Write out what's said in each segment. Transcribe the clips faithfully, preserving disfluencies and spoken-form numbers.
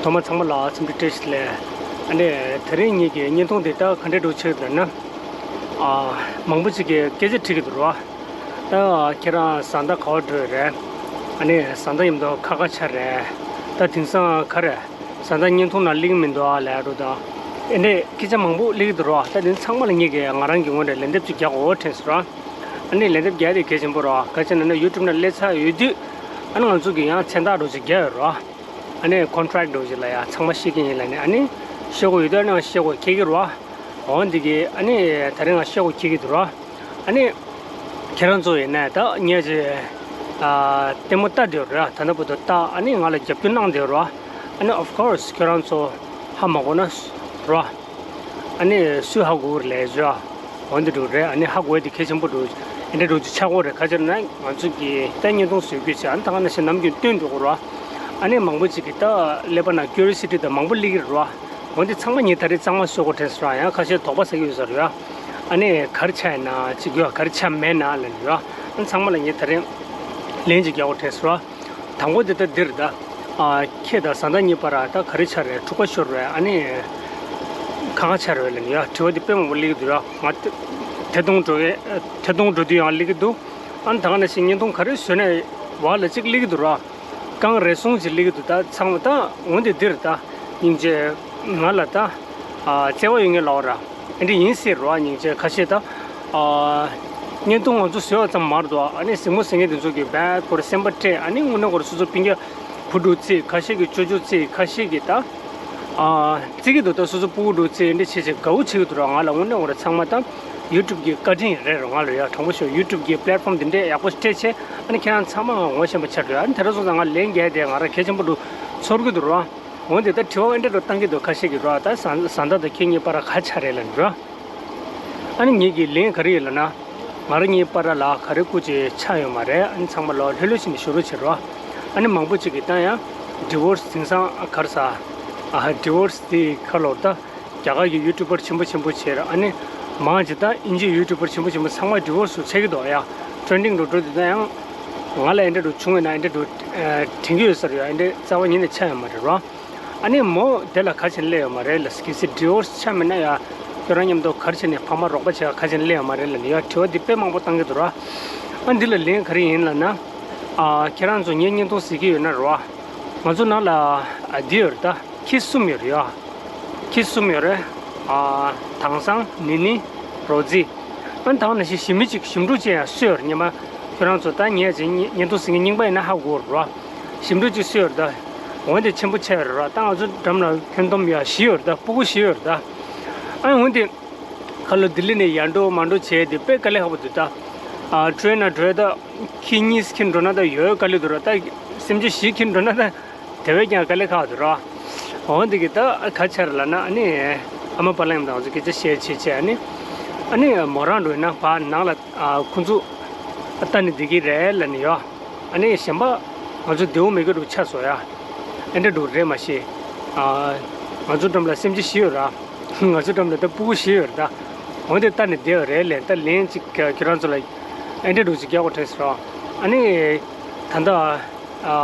ཐོག་མ་ཚང་མ་ལ་འཚམས་འདྲི་བཀྲ་ཤིས་བདེ་ལེགས། ཨ་ནི་དེ་རིང་ངེད་ཀྱི་བརྙན་ཐུང་འདི་ད་ག་འདྲས་འདྲ་བོ་ཆགས་ཀྱི་འདུག་ན། ཨ། མང་པོ་ཅིག་གིས་སྐད་ཆ་དྲིས་ཀྱི་འདུག་རོ། ད་ཁྱེད་རང་བཟའ་ཟླ་ག་པར་འགྲོ་ཡི་རེད། ཨ་ནི་བཟའ་ཟླ་མཉམ་དུ་ཁ་ཁ་ཆགས་རེད། ད་དེང་སང་ག་རེ། བཟའ་ཟླ་བརྙན་ཐུང་ནང་སླེབས་ཀྱི་མི་འདུག་ཨ་ལབ་འདྲ་བོ་དང་། ཨེ་འདྲས་སྐད་ཆ་མང་པོ་སླེབས་ཀྱི་འདུག་རོ། ད་དེ་ཚང་མ་ལ་ངེད་ཀྱིས་ང་རང་གི་ངོས་ནས་ལན་འདེབས་ཅིག་རྒྱག་དགོས་དྲན་སོང་རོ། ཨ་ནི་ལན་འདེབས་རྒྱག་དེ་གལ་ཆེན་པོ་རོ། ག་ཅི་ན་ན་ཡུ་ཊུབ་ནང་སླེབས་ཚར་ཡོད་དུས། ཨ་ནི་ང་ཚོ་གིས་ཡང་མཚན་རྟགས་འདྲ་བོ་ཅིག་རྒྱག་ཡོད་རོ། ཨ་ནི་ཀོན་ཊེག་འདྲ་བོ་ཅིག་ལ་ཡ་ཚང་མ་ཤེས་ཀྱི་ཡིན་ལབ་ནས། ཨ་ནི་ཤེས་དགོས་ཡོད་དུས་ཨ་ནི་ང་ཤེས་དགོས་ཁེལ་གྱི་རོ། འོ་འདི་གི་ཨ་ནི་ད་རིང་ང་ཤེས་དགོས་ཁེལ་གྱི་འདུག་རོ། ཨ་ནི་ཁྱེད་རང་ཚོ་ཡིན་ནའི་ད་ངས་ཅི་ཨ་ལྟད་མོ་ལྟ་བསྡད་ཡོད་རེད། ད་ལྟ་བར་དུ་ལྟ། ཨ་ནི་ང་ལ་རྒྱབ་སྐྱོར་གནང་བསྡད་ཡོད་རོ། ཨ་ནི་of course ཁྱེད་རང་ཚོ་ཧ་མ་གོ་ན་རོ། ཨ་ནི་སུས་ཧ་གོ་གི་རེད་ཟེར། འོ་འདི་འདྲ་རེད། ཨ་ནི་ཧ་གོ་ཡ་དེ་གལ་ཆེན་པོ་འདྲ། ཨེ་འདྲ་འདྲ་ཅིག་ཆགས་ཀྱི་རེད། ག་ཅི་ན་ང་ཚོ་གིས་ད་བརྙན་ཐུང་བཟོ་རྒྱུ་བྱས། ཨ་ནི་ད་ག་ནང་བཞིན་ནམ་རྒྱུན་སྟོན་འགྲོ་གི་རོ། ཨ་ནི་མང་པོ་ཅིག་གིས་ད་ཀླད་པ་ནང་ཀུ་རི་ཡོ་སི་ཊི་དང་མང་པོ་སླེབས་ཀྱི་རེད་རོ། འོ་འདི་ཚང་མ་ངས་ད་རེས་གཙང་མ་བཟོ་དགོས་དྲན་སོང་ར། ཡང་ཁ་ཤས་དོགས་པ་ཟ་གི་ཡོད་ས་རེད་ཡ། ཨ་ནི་ག་རེ་ཆགས་ཡིན་ན་ཅིག་ཡོད། ག་རེ་ཆགས་མེད་ན་ལབ་ནས་ཡོད། ཨ་ནི་ཚང་མ་ལ་ངས་ད་རེས་ལན་ཅིག་རྒྱག་དགོས་དྲན་སོང་ར། དང་པོ་དེ་ད་འདིར་ད། ཨ། ཁྱེད་དང་བཟའ་ཟླ་གཉིས་བར་ད་ག་རེ་ཆགས་རེད། འཁྲུག་པ་ཤོར་རེད། ཨ་ནི་ཁ་ཁ་ཆགས་རེད་ལབ་ནས་ཡ། དྲི་བ་འདི་དཔེ་མང་པོ་སླེབས་ཀྱི་འདུག་ར། ང་ཐད་གཏོང་འགྲོ་གི། ཐད་གཏོང་འགྲོ་དུས་ཡང་སླེབས་ཀྱི་འདུག་ཨ་ནི་ད་ག་ནང་བཞིན་བརྙན་ཐུང་ག་རེ་བཟོས་ནའི་བར་ལ་གཅིག་སླེབས་ཀྱི་འདུག་ར། རྐང་རེ་ཟུང་ཅིག་སླེབས་ཀྱི་འདུག་ད་ཚང་མ་ད་འོ་འདི་འདིར་ད་སྙིང་རྗེ་ང་ལ་ད་ཨ་བརྩེ་བ་ཡོད་མཁན་ལབ་ར། ཨེ་འདྲ་ཡིན་སྲིད་རོ། སྙིང་རྗེ། ཁ་ཤས་ད་ཨ་བརྙན་ཐུང་ང་ཚོ་བཟོས་པ་ཙམ་མ་རེད་དོ། ཨ་ནི་གཟིགས་མོ་གཟིགས་མཁན་དེ་ཚོ་གིས་རྦད་ཁོ་ར་སེམས་པ་སྐྱོ། ཨ་ནི་དངོས་གནས་ཁོ་ར་སོ་སོ་སྤུན་ཀྱག་བུ་འདྲ་བོ་བརྩི། ཁ་ཤས་ཀྱིས་ཅོ་ཅོ་བརྩི། ཁ་ཤས་ཀྱིས་ད་ཨ་བརྩི་གི་འདུག་ད་སོ་སོ་སྤུ་གུ་འདྲ་བོ་བརྩི། ཨེ་འདྲ་བྱས་བྱས་དགའ་བོ་བྱེད་ཀྱི་འདུག་ར། ང་ལ་དངོས་གནས་ཁོ་ར་ཚང་མ་ད་ཡུ་ཊུབ་ཀྱི་བཀའ་དྲིན་རེད་རོ། ང་ལ་ཡ་དྲང་པོ་ཤོད། ཡུ་ཊུབ་ཀྱི་པི་ལེ་ཊི་ཕོམ་འདི་འདྲས་ཡག་པོ་སྤྲད་བྱས། ཨ་ནི་ཁྱེད་རང་ཚང་མ་ང་ངོ་ཤེས་པ་ཆགས་འགྲོ། ཨ་ནི་དེ་འདྲ་སོང་ཙང་ང་ལན་རྒྱག་དེ་ང་རང་གལ་ཆེན་པོ་འདྲ་བོ་ཚོར་གྱི་འདུག་ར། འོན་ཏེ་ད་དྲི་བ་ཨེ་འདྲ་འདྲ་བོ་བཏང་གི་འདུག་ཁ་ཤས་ཀྱིས་རོ། ད་བཟའ་བཟའ་ཟླ་དང་ཁྱེད་གཉིས་བར་ག་ཆགས་རེད་ལབ་ནས་རོ། ཨ་ནི་ངེད་ཀྱི་ལན་ག་རེ་ཡོད་ལབ་ན། ང་རང་གཉིས་བར་ལ་ག་རེ་སྐུ་མཁྱེན་ཆགས་ཡོད་མ་རེད། ཨ་ནི་ཚང་མ་ལོ་ལྷོད་ལྷོད་བྱས་ནས་བཞུགས་རོགས་བྱེད་རོ། ཨ་ནི་མང་པོ་ཅིག་གིས་ད་ཡང་ཌི་ཝོར་སི་དེང་སང་ག་རེ་ཟ། ཨ་ཌི་ཝོར་སི་དེ་ཁ་ལོ་ད་རྒྱ་གར་གྱི་ཡུ་ཊུབ་པར་ཆེན་པོ་ཆེན་པོ་བྱས་ར། ཨ་ནི་མང་ཆེ་ད་དབྱིན་ཇིའི་ཡུ་ཊུབ་པར་ཆེན་པོ་ཆེན་པོ་ཚང་མ་ཌི་ཝོར་སི་བྱེད་ཀྱི་འདུག་ཡ། ཊེན་ཌིང་འགྲོ་འགྲོ་དེ་ད་ཡང་ང་ལ་ཨེ་འདྲ་འདྲ་བྱུང་བས་ན་ཨེ་འདྲ་འདྲ་དྲན་གྱི་ཡོད་ས་རེད་ཡ། ཨེ་འདྲ་རྩ་བ་ཉིད་ནས་ཆགས་ཡོད་མ་རེད་རོ། ཨ་ནི་མོ་དེ་ལ་ག་རེ་བྱས་ནས་སླེབས་ཡོད་མ་རེད་ལ། གལ་སྲིད་ཌི་ཝོར་སི་ཆགས་མེད་ན་ཡ། ཁྱོད་རང་མཉམ་དུ་ག་རེ་བྱས་ནས་ཕ་མ་རོགས་པ་བྱེད་ག་རེ་བྱས་ནས་སླེབས་ཡོད་མ་རེད་ལབ་ནས་ཡ། དྲི་བ་འདི་དཔེ་མང་པོ་བཏང་གི་འདུག་ར། ཨ་འདི་ལ་ལན་ག་རེ་ཡིན་ལབ་ན། ཨ་ཁྱེད་རང་ཚོ་ངའི་བརྙན་ཐུང་གཟིགས་ཀྱི་ཡོད་ན་རོ། ང་ཚོ་ནང་ལ་ཨ་འདི་ཡོད་རེད་ད། ཁྱི་གསུམ་ཡོད་རེད་ཡ། ཁྱི་གསུམ་ཡོད་རེད། ཨ་དྭངས་བཟང་། ནི་ནི། རོ་ཛི། ཨ་ནི་ད་ག་ནང་བཞིན་ཞི་མི་གཅིག་ཞིམ་ཕྲུག་ཅིག་ཡང་གསོས་ཡོད་རེད། སྔོན་མ་ཁྱོད་རང་ཚོ་ད་ངས་ཅིག་བརྙན་ཐུང་གཟིགས་མཁན་རྙིང་པ་ཡིན་ན་ཧ་གོ་རེད་རོ། ཞིམ་ཕྲུག་ཅིག་གསོས་ཡོད་རེད་ད། འོན་ཏེ་ཆེན་པོ་ཆགས་ཡོད་རེད་རོ། ད་ང་ཚོ་འགྲམ་ལ་ཁྱོན་བསྡོམས་ཡ་བཞི་ཡོད་རེད་ད། སྤུ་གུ་བཞི་ཡོད་རེད་ད། ཨ་ནི་འོན་ཏེ་ཁ་ལོ་ལྡི་ལི་ནས་ཡར་འགྲོ་མར་འགྲོ་བྱས་དེ་དཔེ་དཀའ་ལས་ཁག་པོ་འདུག་ད། ཨ་ཊེ་རེན་ནང་འགྲོ་ཡ་ད་ཁྱི་གཉིས་ཁྱེར་འགྲོ་ན་ད་ཡོད་དཀའ་ལས་འདུག་ར། ད་སེམས་ཅན་བཞི་ཁྱེར་འགྲོ་ན་ད། དེ་བས་ཀྱང་དཀའ་ལས་ཁག་འདུག་ར། འོ་འདི་གི་ད་ག་རེ་ཆགས་རེད་ལབ་ན། ཨ་ནི་ཨ་མ་པཱ་ལགས་དང་ང་ཚོ་སྐད་ཆ་བཤད་བྱས་བྱས། ཨ་ནི་ཨ་ནི་མོ་རང་འགྲོ་ཡིན་ན་ཕར་ནང་ལ་ཨ་ཁོང་ཚོ་ལྟ་ནས་བསྡད་ཀྱི་རེད་ལབ་ནས་ཡོད། ཨ་ནི་གཞན་པ་ང་ཚོ་བདེ་པོ་མེད་ཀྱི་འདྲ་ཆགས་སོང་ཡ། ཨེ་འདྲ་འདྲ་རེད་མ་ཤེས། ཨ་ང་ཚོ་འགྲམ་ལ་སེམས་ཅན་བཞི་ཡོད་ར། ང་ཚོ་འགྲམ་ལ་ད་སྤུ་གུ་བཞི་ཡོད་རེད་ད། འོ་འདི་ལྟ་ནས་བསྡད་ཡོད་རེད་ལབ། ད་ལན་ཅིག་ཁྱོད་རང་ཚོ་ལ་ཨེ་འདྲ་འདྲ་ཅིག་རྒྱག་དགོས་དྲན་སོང་། ཨ་ནི་ད་ལྟ། ཨ་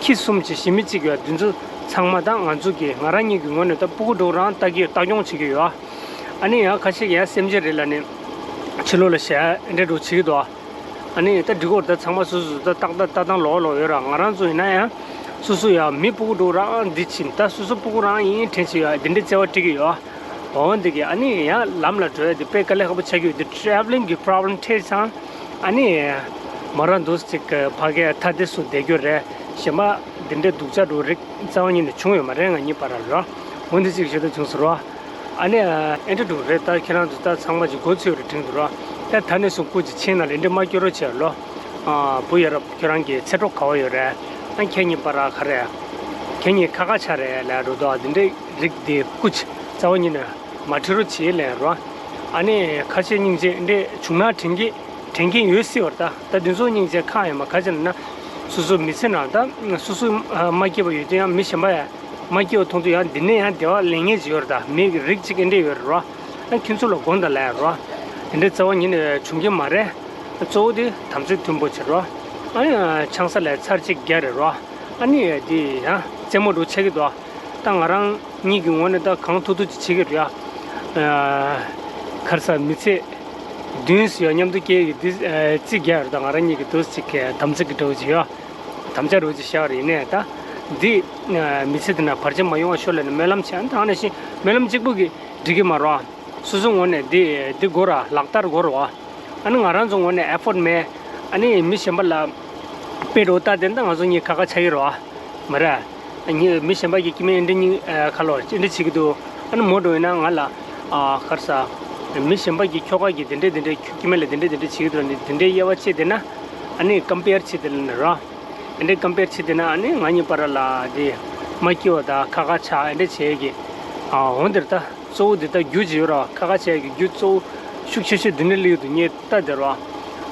ཁྱི་གསུམ་གྱི་ཞི་མི་གཅིག་ཡོད། འདི་ཚོ་ཚང་མ་ད་ང་ཚོ་གི་ང་རང་ཉིད་ཀྱི་ངོས་ནས་ད་སྤུ་གུ་འདྲ་བོ་རང་ལྟ་གི་ལྟ་སྐྱོང་བྱེད་ཀྱི་ཡོད། ཨ་ནི་ཡང་ཁ་ཤས་ཀྱིས་ཡང་སེམས་ཅན་རེད་ལབ་ནས་ཕྱི་ལོགས་ལ་བཤད་ཨེ་འདྲ་འདྲ་བྱེད་ཀྱི་འདུག་ཨ་ནི་ད་འགྲིག་གི་རེད་ད། ཚང་མ་སོ་སོ་ད་ཏག་ཏག་ལྟ་སྟངས་ལོགས་ལོགས་ཡོད་ར། ང་རང་ཚོ་ཡིན་ན་ཡང་སོ་སོ་ཡང་མི་སྤུ་གུ་འདྲ་བོ་རང་འདི་བྱེད། ད་སོ་སོ་སྤུ་གུ་རང་ཡིན་དྲན་བྱེད་ཡོད། འདི་འདྲའི་བརྩེ་བ་སྤྲད་ཀྱི་ཡོད། འོ་འདི་གི་ཨ་ནི་ཡང་ལམ་ལ་འགྲོ་ཡ་འདི་དཔེ་དཀའ་ལས་ཁག་པོ་ཆགས་ཀྱི་ཡོད། འདི་ཊེ་ཝེ་ལིང་གི་པོ་རོབ་ལེམ་འཕྲད་ཙང་། ཨ་ནི་མོ་རང་འདུག་ཅིག་ཕ་གིར་ཐ་དད་སུ་བསྡད་རྒྱུ་རེད། གཞན་པ་འདི་འདྲའི་སྡུག་ཅག་འདྲ་བོ་རིགས་རྩ་བ་ཉིད་ནས་བྱུང་ཡོད་མ་རེད། ང་གཉིས་བར་ལ་རོ། འོ་འདི་ཅིག་ཞུ་འདོད་བྱུང་སོང་རོ། ཨ་ནི་ཨེ་འདྲ་འདྲ་བོ་རེད་ད། ཁྱེད་རང་ཚོ་ད་ཚང་མ་ཅིག་མགོ་ཚོས་རེ་དྲན་འདུག་རོ། ད་ད་ནས་བཟུང་སྐུ་མཁྱེན་ཆེན་ནང་ལ་འདི་འདྲ་མ་སྐྱོ་རོགས་བྱེད་ལོ། ཨ་བུ་ཡ་རབས་ཁྱོད་རང་གི་ཚེ་གྲོགས་ག་བ་ཡོད་རེད། ཨ་ཁྱེད་གཉིས་བར་ལ་ག་རེ། ཁྱེད་གཉིས་ཁ་ཁ་ཆགས་རེད་ལབ་འགྲོ་འདུག་འདི་འདྲའི་རིགས་འདི་སྐུ་མཁྱེན་རྩ་བ་ཉིད་ནས་མ་ཁྲིད་རོགས་བྱེད་ལབ་རོ། ཨ་ནི་ཁ་ཤས་སྙིང་རྗེ་འདི་འདྲ་བྱུང་ན་དྲན་གྱི་དྲན་གྱིན་ཡོད་སྲིད་པ་རེད་ད། ད་འདི་ཚོ་སྙིང་རྗེ་ཁག་ཡོད་མ། ག་ཅི་ན་ན་སོ་སོ་མི་ཚེ་ནང་ད་སོ་སོ་མ་སྐྱིད་པ་ཡོད་དུས་ཡང་མི་གཞན་པ་ཡང་མ་སྐྱིད་པ་མཐོང་དུས་ཡང་འདི་ནས་ཡང་བདེ་བ་ལེན་མཁན་ཅིག་ཡོད་རེད་ད། མི་གི་རིགས་གཅིག་འདི་འདྲ་ཡོད་རེད་རོ། ཨ་ཁྱེད་ཚོ་ལ་དགོངས་དག་ལབ་རོ། འདི་འདྲ་རྩ་བ་ཉིད་ནས་བྱུང་གི་མ་རེད། གཙོ་བོ་དེ་དམ་ཚིག་མཐུན་པོ་བྱེད་རོ། ཨ་ནི་ཆང་ས་ལ་ཚར་གཅིག་བརྒྱབ་རེད་རོ། ཨ་ནི་དེ་ཡང་ རྩེད་མོ་འདྲ་བོ་ཆགས་ཀྱི་འདུག་ད་ང་རང་གཉིས་ཀྱི་ངོས་ནས་ད་གང་ཐུབ་ཐུབ་ཅིག་བྱེད་ཀྱི་རེད་ཡ། ཨ། ག་རེ་ཟ། མི་ཚེ་བདུན་ཟེར་ཡ་མཉམ་དུ་སྐྱེལ་གྱི་འདི། ཨ། རྩིས་རྒྱག་ཡ་རེད། ད་ང་རང་གཉིས་ཀྱི་འདུག་ཅིག་གི་དམ་བཅའ་གི་འདྲ་བོ་ཅིག་ཡོད། དམ་བཅའ་འདྲ་བོ་ཅིག་བཞག་རེད། ཡིན་ནའི་ད་འདི། ཨ། མི་ཚེ་འདི་ན་བར་ཆད་མ་ཡོང་བ་ཤོག་ལབ་ནས་སྨོན་ལམ་བྱས། ཨ་ནི་ད་ག་ནང་བཞིན་སྨོན་ལམ་གཅིག་པོ་གིས་འགྲིག་གི་མ་རེད་བ། སོ་སོའི་ངོས་ནས་འདི་འདི་དགོས་ར། ལག་བསྟར་དགོས་རེད་བ། ཨ་ནི་ང་རང་ཚོའི་ངོས་ནས་ཨེ་ཕོར་ཌི་མེད། ཨ་ནི་མི་གཞན་པ་ལ་དཔེ་འདྲ་བོ་ལྟ་བསྡད་ན་ད་ང་ཚོ་གཉིས་ཁ་ཁ་ཆགས་ཀྱི་རེད་བ། མ་རེད། ཨ་ནི་མི་གཞན་པ་གིས་སྐྱེ་དམན་འདི་འདྲ་གཉིས། ཨ། ཁ་ལོ་འདི་འདྲ་བྱེད་ཀྱི་འདུག་ཨ་ནི་མོ་འདྲ་བོ་ཡིན་ན་ང་ལ། ཨ། ག་རེ་ཟ། མི་གཞན་པ་གིས་ཁྱོ་ག་གིས་འདི་འདྲ་འདི་འདྲ། ཁྱོད་སྐྱེ་དམན་ལ་འདི་འདྲ་འདི་འདྲ་བྱེད་ཀྱི་འདུག་འདི་འདྲའི་དབྱེ་བ་ཕྱེ་བསྡད་ན། ཨ་ནི་ཀམ་པེར་བྱེད་བསྡད་ན་ར། འདི་འདྲའི་ཀམ་པེར་བྱེད་བསྡད་ན་ཨ་ནི་ང་གཉིས་བར་ལ་འདི་མ་སྐྱིད་པ་དང་ཁ་ཁ་ཆགས་འདི་འདྲ་བྱེད་ཀྱི། ཨ། འོ་འདིར་ད་གཙོ་བོ་འདི་ད་རྒྱུ་ཅིག་ཡོད་ར། ཁ་ཁ་བྱས་ཀྱི་རྒྱུ་གཙོ་བོ་ཤུགས་ཆེ་ཤོས་འདི་ནས་སླེབས་འདུག་ངས་ལྟ་དེ་ར།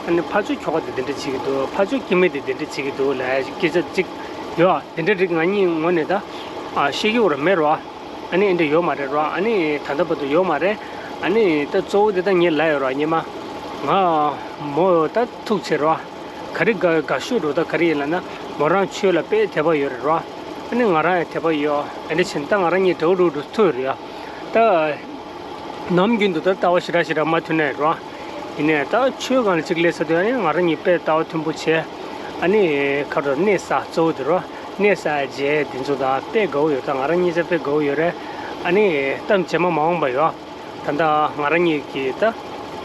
ཨ་ནི་ཕར་ཕྱོགས་ཁྱོ་ག་དེ་འདི་འདྲ་བྱེད་ཀྱི་འདུག་ཕར་ཕྱོགས་སྐྱེ་དམན་དེ་འདི་འདྲ་བྱེད་ཀྱི་འདུག་ལབ་ཡ་སྐད་ཆ་ཅིག་ཡོད། དེ་འདྲ་རིགས་ང་གཉིས་ངོས་ནས་ད། ཨ། ཤེས་ཀྱི་ཡོད་ར་མེད་ར། ཨ་ནི་འདི་འདྲ་ཡོད་མ་རེད་ར། ཨ་ནི་ད་ལྟ་བར་དུ་ཡོད་མ་རེད། ཨ་ནི་ད་གཙོ་བོ་དེ་ད་ངས་ལབ་ཡོད་ར། སྔོན་མ་ང་མོ་ད་ཐུག་བྱེད་ར། ག་རེ་དགའ་དགའ་ཤོས་འདྲ་བོ་ད་ག་རེ་ཡིན་ལབ་ན། མོ་རང་ཆོས་ལ་དཔེ་དད་པ་ཡོད་རེད་ར། ཨ་ནི་ང་རང་ཡང་དད་པ་ཡོད། ཨ་ནི་བྱས་ད་ང་རང་གཉིས་འདྲ་བོ་འདྲ་བོ་ཐུག་ཡོད་རེད་ཡ། ད་ནམ་རྒྱུན་དུ་ད་ལྟ་བ་ཞེ་དྲག་ཞེ་དྲག་མ་མཐུན་ནའི་ར། ཡིན་ནའི་ད་ཆོས་སྒང་ལ་གཅིག་སླེབས་ཚར་དུས་ཨ་ནི་ང་རང་གཉིས་དཔེ་ལྟ་བ་མཐུན་པོ་བྱས། ཨ་ནི་ཁ་རོ་གནས་ས་གཙོ་བོ་དེ་ར། གནས་ས་མཇལ་དེ་ཚོ་ད་དཔེ་དགའ་བོ་ཡོད། ད་ང་རང་གཉིས་ཆ་དཔེ་དགའ་བོ་ཡོད་རེད། ཨ་ནི་ད་རྗེས་མ་མ་འོངས་པ་ཡོད། ད་ལྟ་ང་རང་གཉིས་ཀྱིས་ད་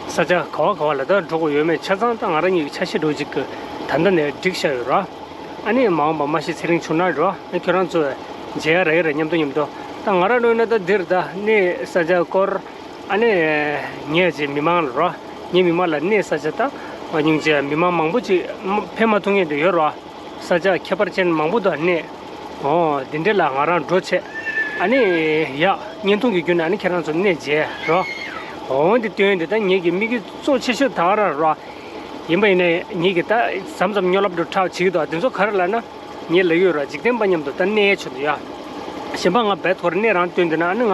ས་ཆ་ག་བ་ག་བ་ལ་ད་འགྲོ་དགོས་ཡོད་མེད་ཆ་ཚང་ད་ང་རང་གཉིས་ཀྱི་ཆ་ཤས་འདྲ་བོ་ཅིག་གི་ད་ལྟ་ནས་བསྒྲིགས་བཞག་ཡོད་ར། ཨ་ནི་མ་འོངས་པ་མ་གཞི་ཚེ་རིང་བྱུང་ན་ར། ཨ་ཁྱོད་རང་ཚོ་མཇལ་ཡ་རག་གི་རེད། མཉམ་དུ་མཉམ་དུ་ད་ང་རང་འདྲ་བོ་ཡིན་ན་ད་འདིར་ད་གནས་ས་ཆ་སྐོར། ཨ་ནི་ངས་ཅིག་མི་མང་ལ་ར། ངའི་མི་མང་ལ་གནས་ས་ཆ་ད་སྙིང་རྗེ། མི་མང་མང་པོ་ཅིག་ཕེབས་མ་ཐུབ་མཁན་འདྲ་བོ་ཡོད་ར། ས་ཆ་ཁྱད་པར་ཅན་མང་པོ་དང་གནས། འོ་དེ་འདྲ་ལ་ང་རང་འགྲོ་བྱས། ཨ་ནི་ཡ་བརྙན་ཐུང་གི་བརྒྱུད་ནས་ཨ་ནི་ཁྱེད་རང་ཚོ་གནས་མཇལ་རོགས། འོ་འདི་སྟོན་འདི་ད་ངེད་ཀྱི་དམིགས་ཡུལ་གཙོ་ཆེ་ཤོས་ད་ག་རང་རོགས། ཡིན་པ་ཡིན་ནའི་ངེད་ཀྱི་ད་མཚམས་མཚམས་སྨྱོ་ལབ་འདྲ་ཁྲག་བྱེད་ཀྱི་འདུག་དེ་ཚོ་ག་རེ་ལབ་ན། ངས་ལབ་ཡོད་རོགས། འཇིག་རྟེན་པ་མཉམ་དུ་ད་གནས་ཆེད་དུ་ཡ། གཞན་པ་ང་རྦད་ཐོར་གནས་རང་སྟོན་འདི་ན་ཨ་ནི་ང་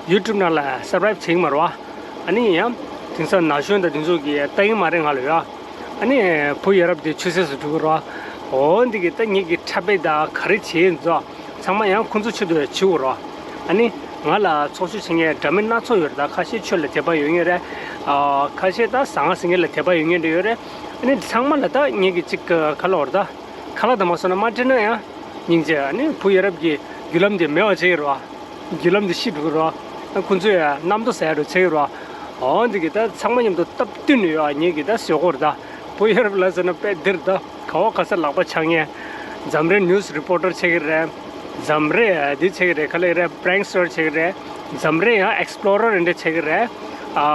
ཡུ་ཊུབ་ནང་ལ་སབ་སི་ཀ་རབ་བྱེད་ཀྱི་མ་རེད་བ། ཨ་ནི་ཡང་དེང་སང་ན་གཞོན་དང་དེ་ཚོ་གིས་ལྟ་གི་མ་རེད་ང་ལ་ཡ། ཨ་ནི་བུ་ཡ་རབས་དེ་ཆུད་ཟོས་སུ་འགྲོ་གི་རོགས། འོ་འདི་གི་ད་ངེད་ཀྱི་འཁྲབ་པའི་ད་ག་རེ་བྱེད་ཡིན་ཚོ་ཚང་མ་ཡང་ཁོང་ཚོ་ཆེད་དུ་བྱེད་དགོས་རོགས། ཨ་ནི་ང་ལ་ཚོགས་ཞུགས་བྱེད་མཁན་འདྲ་མིན་སྣ་ཚོགས་ཡོད་རེད། ད་ཁ་ཤས་ཆོས་ལ་དད་པ་ཡོད་མཁན་རེད། ཨ་ཁ་ཤས་ད་ཟ་ཁང་ཟ་མཁན་ལ་དད་པ་ཡོད་མཁན་འདྲ་ཡོད་རེད། ཨ་ནི་ཚང་མ་ལ་ད་ངེད་ཀྱི་གཅིག་ག་ལབ་དགོས་རེད། ད་ཁ་ལག་དང་མ་སོང་ན་མ་སྤྲད་ན་ཡང་སྙིང་རྗེ། ཨ་ནི་བུ་ཡ་རབས་ཀྱི་བརྒྱུད་ལམ་དེ་མེད་པ་བྱེད་ཀྱི་རོགས། བརྒྱུད་ལམ་དེ་ཤི་འགྲོ་གི་རོགས། ཁོང་ཚོས་ཡང་རྣམ་རྟོག་ཟ་ཡ་འདྲ་བྱེད་ཀྱི་རོགས། འོ་འདི་གི་ད་ཚང་མ་མཉམ་དུ་སྟབས་བསྟུན་ནས་ཡོད། ངེད་ཀྱི་ད་བཟོ་དགོས་རེད། ད་བུ་ཡ་རབས་ལ་ཟེར་ན་དཔེ་འདིར་ད་ག་བ་ག་ས་ལག་པ་འཆང་མཁན། འཛམ་རའི་ནིའུ་སི་རི་པོ་ཊར་བྱེད་ཀྱི་རེད། འཛམ་རའི་འདི་བྱེད་ཀྱི་རེད། ག་ལབ་རེད། པི་རེང་སི་ཊར་བྱེད་ཀྱི་རེད། འཛམ་རའི་ཡང་ཨེག་སི་པི་ལོ་རར་འདི་བྱེད་ཀྱི་རེད། ཨ་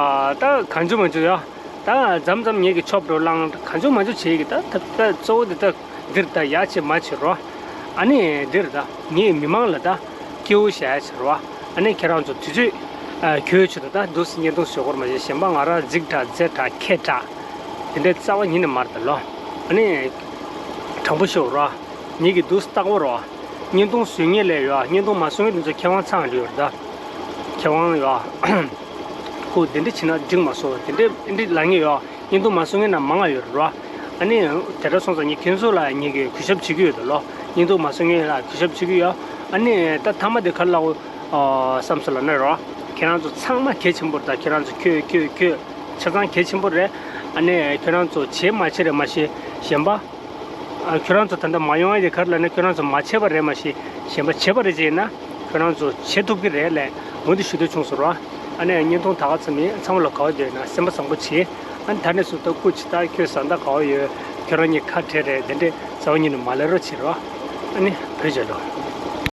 ད་གང་བྱུང་མང་བྱུང་ཡོད། ད་མཚམས་མཚམས་ངེད་ཀྱི་ཆོབ་འགྲོ་ལངས་གང་བྱུང་མང་བྱུང་བྱེད་ཀྱི། ད་ད་ད་གཙོ་བོ་འདི་ད་འདིར་ད་ཡ་བྱེད་མ་བྱེད་རོགས། ཨ་ནི་འདིར་ད་ངའི་མི་མང་ལ་ད་སྐྱིད་པོ་བྱ་ཡ་བྱེད་རོགས། ཨ་ནི་ཁྱེད་རང་ཚོ་དུས་ཚོད་ཨ་འཁྱོལ་ཆེད་དུ་ད་འདུག་སེ་བརྙན་ཐུང་བཟོ་དགོས་རེད། མ་གཞི་གཞན་པ་ང་རང་རྫིག་དྲགས་མཛེས་དྲགས་མཁས་དྲགས་དེ་འདྲའི་རྩ་བ་ཉིད་ནས་མ་རེད་ད་ལོ། ཨ་ནི་དྲང་པོ་ཤོད་རོགས། ངེད་ཀྱི་འདུག་སེ་ལྟ་དགོས་རོགས། བརྙན་ཐུང་བཟོ་མཁན་ལས་ཡོད། བརྙན་ཐུང་མ་བཟོ་མཁན་དེ་ཚོ་མཁས་དབང་ཚང་འགྲིག་ཡོད་རེད་ད། མཁས་དབང་ཡོད། ཁོ་དེ་འདྲ་བྱེད་ན་འགྲིག་མ་སོང་། དེ་འདྲ་འདི་ལབ་མཁན་ཡོད། བརྙན་ཐུང་མ་བཟོ་མཁན་ན་མང་ང་ཡོད་རེད་རོ། ཨ་ནི་དེ་འདྲ་སོང་ཙང་ངས་ཁྱེད་ཚོ་ལ་ངེད་ཀྱིས་གུས་ཞབས་བྱེད་ཀྱི་ཡོད་ད་ལོ། བརྙན་ཐུང་མ་བཟོ་མཁན་ལ་གུས་ཞབས་བྱེད་ཀྱི་ཡོད། ཨ་ནི་ད་མཐའ་མ་དེ་ག་རེ་ལབ་དགོས་བསམ་སོང་ལབ་ན་རོ། ཁྱེད་རང་ཚོ་ཚང་མ་གལ་ཆེན་པོ་རེད་ད། ཁྱེད་རང་ཚོ་ཁྱོད་ཁྱོད་ཁྱོད་ཆ་ཚང་གལ་ཆེན་པོ་རེད། ཨ་ནི་ཁྱེད་རང་ཚོ་བྱེད་མ་བྱེད་རེད་མ་ཤེས། གཞན་པ། ཨ། ཁྱོད་རང་ཚོ་ད་ལྟ་མ་ཡོང་ཡ་དེ་ག་རེ་ལབ་ན་ཁྱོད་རང་ཚོ་མ་བྱས་པ་རེད་མ་ཤེས། གཞན་པ་བྱས་པ་རེད་ཅེ་ན་ཁྱོད་རང་ཚོ་བྱེད་ཐུབ་ཀྱི་རེད་ལབ་འོ་འདི་ཞུ་འདོད་བྱུང་སོང་ར། ཨ་ནི་བརྙན་ཐུང་ད་ག་ཙམ་ཡིན། ཚང་མ་ལ་དགའ་བ་བྱུང་ན་སེམས་པ་བཟང་པོ་བྱེད། ཨ་ནི་ད་ནས་བཟུང་ད་སྐུ་མཁྱེན། ད་ཁྱོད་བཟའ་ཟླ་ག་བ་ཡོད། ཁྱོད་རང་གཉིས་ཁ་བྲལ་རེད། དེ་འདྲས་རྩ་བ་ཉིད་ནས་མ་ལབ་རོགས་བྱེད་ར། ཨ་ནི་བོད་རྒྱལ་ལོ།